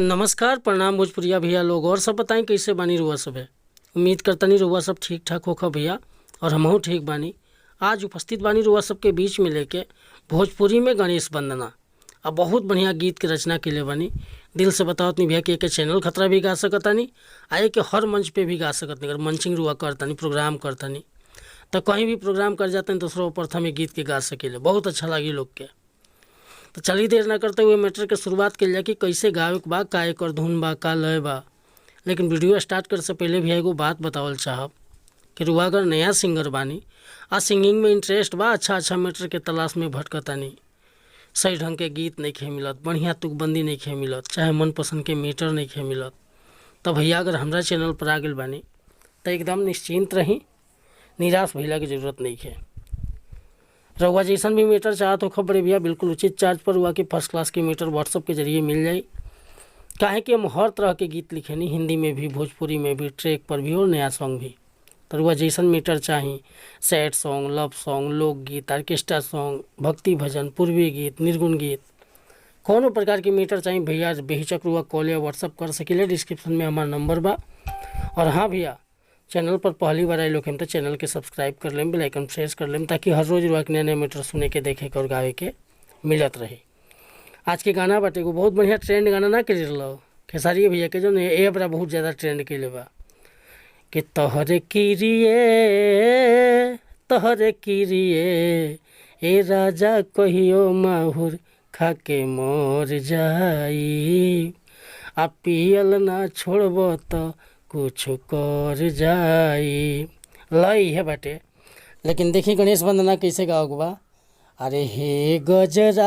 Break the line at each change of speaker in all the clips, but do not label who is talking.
नमस्कार, प्रणाम भोजपुरिया भैया लोग। और सब बताएं, कैसे बानी रुआ सब है? उम्मीद करतनी रुआ सब ठीक ठाक होखा भैया, और हमहू ठीक बानी। आज उपस्थित बानी रुआ सबके बीच में लेके भोजपुरी में गणेश वंदना। अब बहुत बढ़िया गीत के रचना के लिए बानी। दिल से बताओ तनी भैया कि एक चैनल खतरा भी गा सकतानी आ एक हर मंच पे भी गा सकतनी। अगर मंचिंग रुआ करतनी, प्रोग्राम करतनी, तो कहीं भी प्रोग्राम कर जाते तो सर्वप्रथम ये गीत के गा सकेले। बहुत अच्छा लगी लोग के। तो चलिए, देर ना करते हुए मैटर के शुरुआत कइल जाए कि कैसे गावे के बा, का एकर धुन बा, का लय बा। लेकिन वीडियो स्टार्ट करे से पहले भी एगो बात बतावल चाहब कि रुआ अगर नया सिंगर बानी आ सिंगिंग में इंटरेस्ट बा, अच्छा अच्छा मैटर के तलाश में भटकतानी, सही ढंग के गीत नहीं खे मिलत, बढ़िया तुकबंदी नहीं खे मिलत, चाहे मनपसंद के मीटर नहीं खे मिलत, तो भैया अगर हमरा चैनल पर आ गइल बानी तो एकदम निश्चिंत रही, निराश भइला के जरूरत नहीं है। रउआ जैसन भी मीटर चाहत हो बड़े भैया, बिल्कुल उचित चार्ज पर रुआ के फर्स्ट क्लास के मीटर व्हाट्सअप के जरिए मिल जाई। काहे कि हम हर तरह के गीत लिखेनी, हिंदी में भी, भोजपुरी में भी, ट्रैक पर भी और नया सॉन्ग भी। तो रुआ जैसन मीटर चाही, सैड सॉन्ग, लव सॉन्ग, लोकगीत, ऑर्केस्ट्रा सॉन्ग, भक्ति भजन, पूर्वी गीत, निर्गुण गीत, कौनो प्रकार के मीटर चाही भैया, बेहिचक रुआ कॉल या व्हाट्सअप कर सकीले। डिस्क्रिप्शन में हमारा नंबर बा। और हाँ भैया, चैनल पर पहली बार आए लोग हम तो चैनल के सब्सक्राइब कर लेम, बेल आइकन प्रेस कर लेम, ताकि हर रोज़ रुआ के नया नया मीटर सुने के, देखे के और गावे के मिलत रही। आज के गाना बाटे एगो बहुत बढ़िया ट्रेंड गाना ना के रहो खेसारी भैया के, जो ए बड़ा बहुत ज़्यादा ट्रेंड के बा कि तोहरे किरिए, तोहरे किरिए ए राजा कहियो माहुर खाके मोर जाई, आ पियल ना छोड़ब तो कुछ कर जाई। लय है बाटे, लेकिन देखी गणेश वंदना कैसे गाओ बा। अरे हे गजराज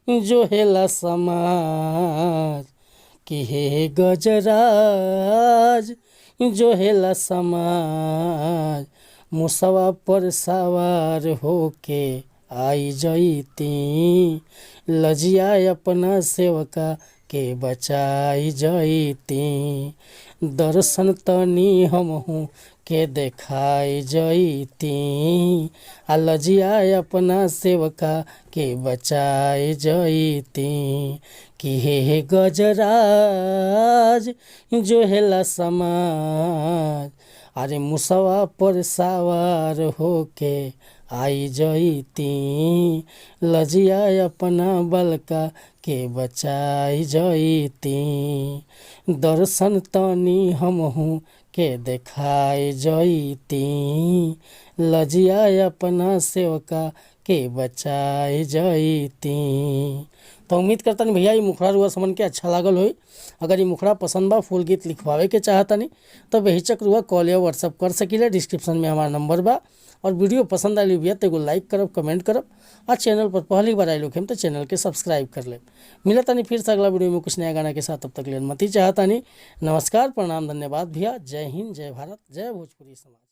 जो हेला समाज, कि हे गजराज जो हेला समाज, मुसवा पर सवार होके आई जईती, लजिया अपना सेवका के बचाई जईती, दर्शन तनी हमहू के देखाई जईती, आ लजिया अपना सेवका के बचाई जईती। कि हे गजराज जो हेला समाज, अरे मुसवा पर सवार होके आई जईती, लजिया अपना बलका के बचाई जईती, दर्शन तनी हमहू के देखाई जईती, लजिया अपना सेवका के बचाई जईती। तो उम्मीद करतनी भैया ये मुखड़ा रुआ समन के अच्छा लागल होई। अगर ये मुखड़ा पसंद बा, फुल गीत लिखवावे के चाहतनी, तो बेहिचक रुआ कॉल या व्हाट्सअप कर सकीले। डिस्क्रिप्शन में हमारा नंबर बा। और वीडियो पसंद आई भैया तो एगो लाइक करब, कमेंट करब, और चैनल पर पहली बार आए लोग तो चैनल के सब्सक्राइब कर लेब। मिलत तनी फिर से अगला वीडियो में कुछ नया गाना के साथ। तब तक ले अनुमति चाहतानी। नमस्कार, प्रणाम, धन्यवाद भैया। जय हिंद, जय भारत, जय भोजपुरी समाज।